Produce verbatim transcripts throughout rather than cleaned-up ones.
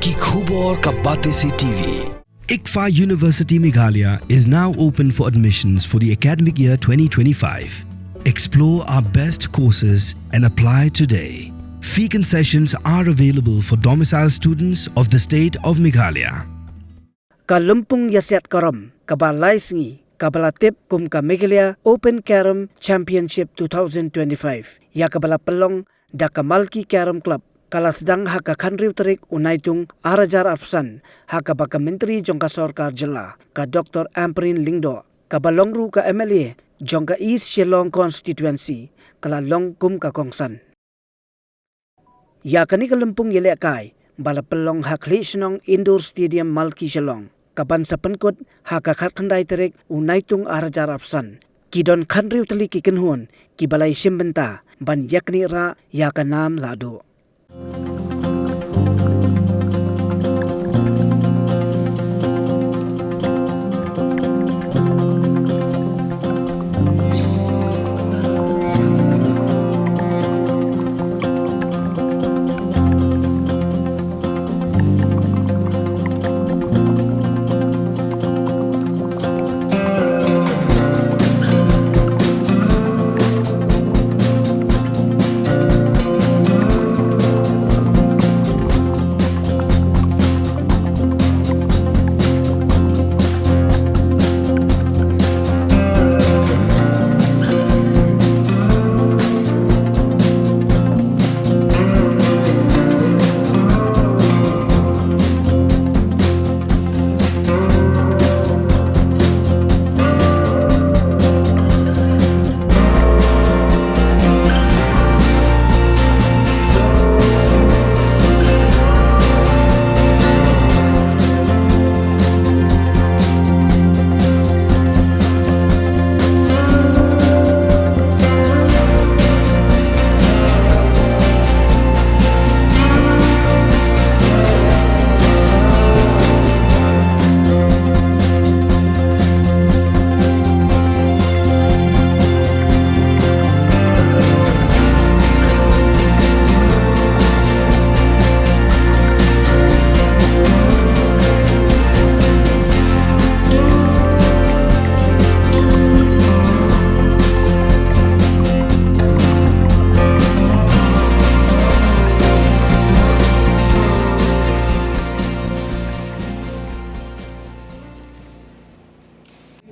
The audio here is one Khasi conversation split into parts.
Ki khubor ka Batesi T V. ICFAI University Meghalaya is now open for admissions for the academic year twenty twenty-five. Explore our best courses and apply today. Fee concessions are available for domicile students of the state of Meghalaya. Ka lympung ïasiat karom kaba lai sngi kaba la tip kum ka Meghalaya Open Carom Championship two thousand twenty-five, ïa kaba la pynlong da ka Malki Carom Club, ka la sdang ha ka khathynriew tarik u Naitung ar hajar arphew san, ha kaba ka Myntri jong ka Sorkar Jylla, ka Doctor Ampareen Lyngdoh, kaba long ruh ka M L A jong ka East Shillong Constituency, ka la long kum ka kongsan. Ïa kane ka lympung ïalehkai ba la pynlong ha Khliehshnong Indoor Stadium, Malki, Shillong, ka ban sa pynkut ha ka khatkhyndai tarik u Naitung ar hajar arphew san. Ki don khathynriew tylli ki kynhun kiba la ïashim bynta ban ïaknieh rah ïa ka nam lahduh.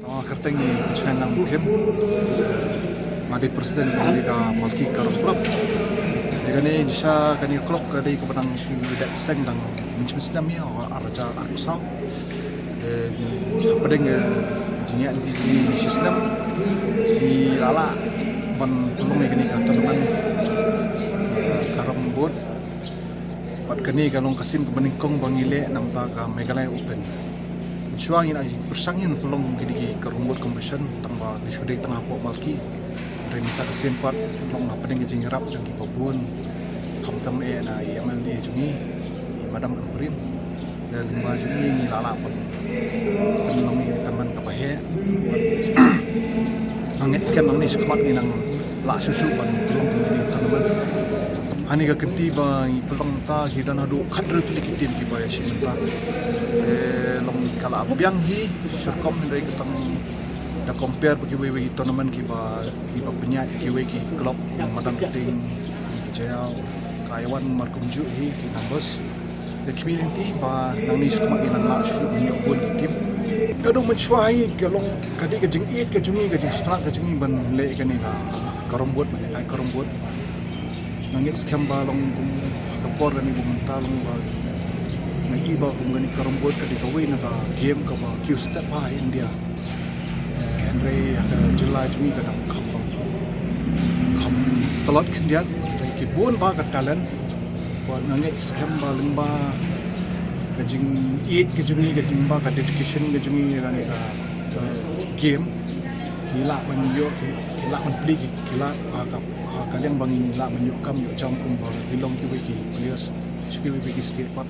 Ah, kyrteng i Chailang Kim. Nga dei president jong kane ka Malki Carom Club. Ïa kane, sha kane ka club ka dei kaba dang shu dep seng dang mynshem snem ïa, ar hajar arphew saw. Eh, hapdeng, eh, jingïaid lynti jong ngi shi snem, ngi la lah ban pynlong ïa kane ka tournament, eh, carom board. Bad kane ka long ka sien kaba nyngkong ba ngi leh na ka bynta ka Meghalaya Open. Mynshuwa ngi la pyrshang ïa ban pynlong kine ki carom board competition, tang ba ki shu dei tang hapoh Malki. Hynrei mynta ka sien pat long hapdeng ka jingïarap jong kiba bun, khamtam eh na i M L A jong ngi, i Madam Ampareen. Te lyngba jong ngi, ngi la lah ban pynlong ïa kane ka tournament kaba heh. Nga ngeit skhem nangne shakhmat ngi nang lah shuh shuh ban pynlong ïa kane ka tournament. Ha kane ka kynti ba ngi pynlong mynta, ki don haduh khathynriew tylli ki team kiba ïashim bynta. Te long ka la biang hi, sha kum hynrei ka tang da compare bad kiwei kiwei ki tournament kiba, kiba pynïaid kiwei ki club, Madan Kting, ki Jaïaw, ka Aiwan mar kumjuh hi ki numbers. Te kmie lynti ba nangne shakhmat ngi nang lah shuh shuh ban ïoh bun ki team. Ka dei mynshuwa hi ka long ka dei ka jingïeit ka jong ngi, ka jingsngewtynnat ka jong ngi ban leh kane ka carom board, ban lehkai carom board. Nga ngeit skhem ba long kum ha ka por kane ba mynta long ba nga i ba kum kane carom board ka dei kawei na ka game kaba kiew step ha India. Eh, hynrei ha ka jylla jong ngi ka dang kham, kham tlot khyndiat, hynrei ki bun bha ka talent. Bad nga ngeit skhem ba lyngba ka jingïeit ka jong ngi, ka jingba ka dedication ka jong ngi ïa kane ka, ka game, ngi lah ban ïoh, ngi lah ban plie ki, ki lad ha ka, ha ka liang ba ngi lah ban ïoh kam ïoh jam kumba ki long kiwei ki players sha kiwei kiwei ki state pat.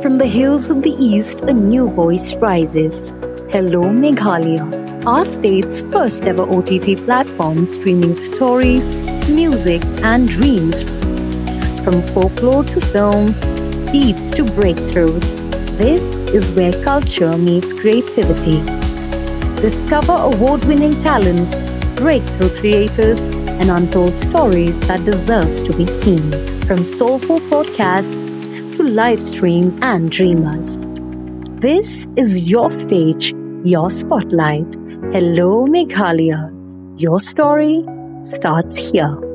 From the hills of the East, a new voice rises. Hello Meghalaya, our state's first ever O T T platform streaming stories, music, and dreams. From folklore to films, beats to breakthroughs. This is where culture meets creativity. Discover award winning talents, breakthrough creators, and untold stories that deserves to be seen. From soulful podcasts to live streams and dreamers. This is your stage, your spotlight. Hello, Meghalaya. Your story starts here.